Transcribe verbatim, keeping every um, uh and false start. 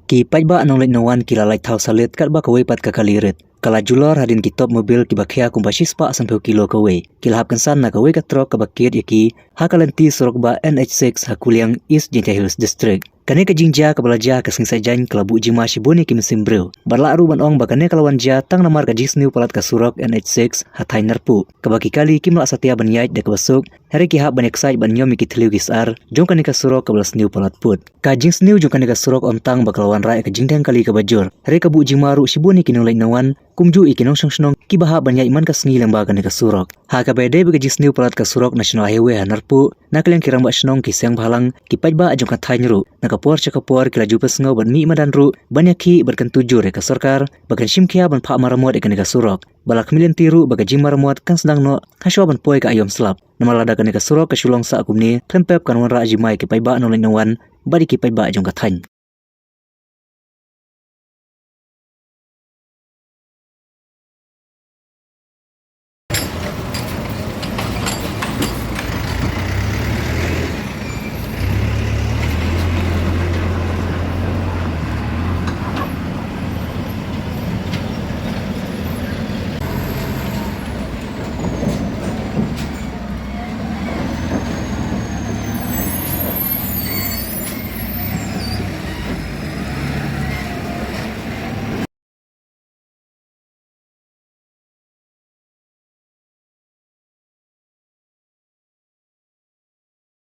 Ki paidbah nongleit nongwan ki la lait thaw salit katba kawei pat ka kali rit ka la julor hadien ki top mobil kiba khia kumba shispah sanphew kilo kawei. Ki la hap kynsan na kawei ka trok kaba kit ïa ki ha ka lynti surok bah N H six ha Kuliang, East Jaintia Hills District. Kane ka jingjia kaba la jia ha ka sngi Saitjaiñ ka la buh jingma shibun ïa ki mynsiem briew. Bad lah ruh ban ong ba kane ka la wan jia tang namar ka jingsniew palat ka surok N H six ha thaiñ Narpuh, kaba ki kali kim lah satia ban ïaid da kaba suk, hynrei ki hap ban ïaksaid ban ñiom ïa ki thliew ki sar jong kane ka surok kaba la sniew palat put. Ka jingsniew jong kane ka surok ym tang ba ka la wanrah ïa ka jingdheng kali kaba jur, hynrei ka buh jingma ruh shibun ïa ki nongleit nongwan, kumjuh ïa ki nongshong shnong kiba hap ban ïaid man ka sngi lyngba kane ka surok. Ha kaba ïadei bad ka jingsniew palat ka surok National Highway ha Narpuh, na ka liang ki rangbah shnong, ki seng bhalang, ki paidbah jong ka thaiñ ruh, na ka por sha ka por ki la ju pynsngew bad mih madan ruh ban ïakhih bad kyntu jur ïa ka sorkar ba kan shim khia ban phah maramot ïa kane ka surok. Ba la khmih lynti ruh ba ka jingmaramot kan sdang noh hashwa ban poi ka aïom slap. Namar lada kane ka surok ka shu long sah kumne, khlem pep kan wanrah jingma ïa ki paidbah nongleit nongwan bad ïa ki paidbah jong ka thaiñ.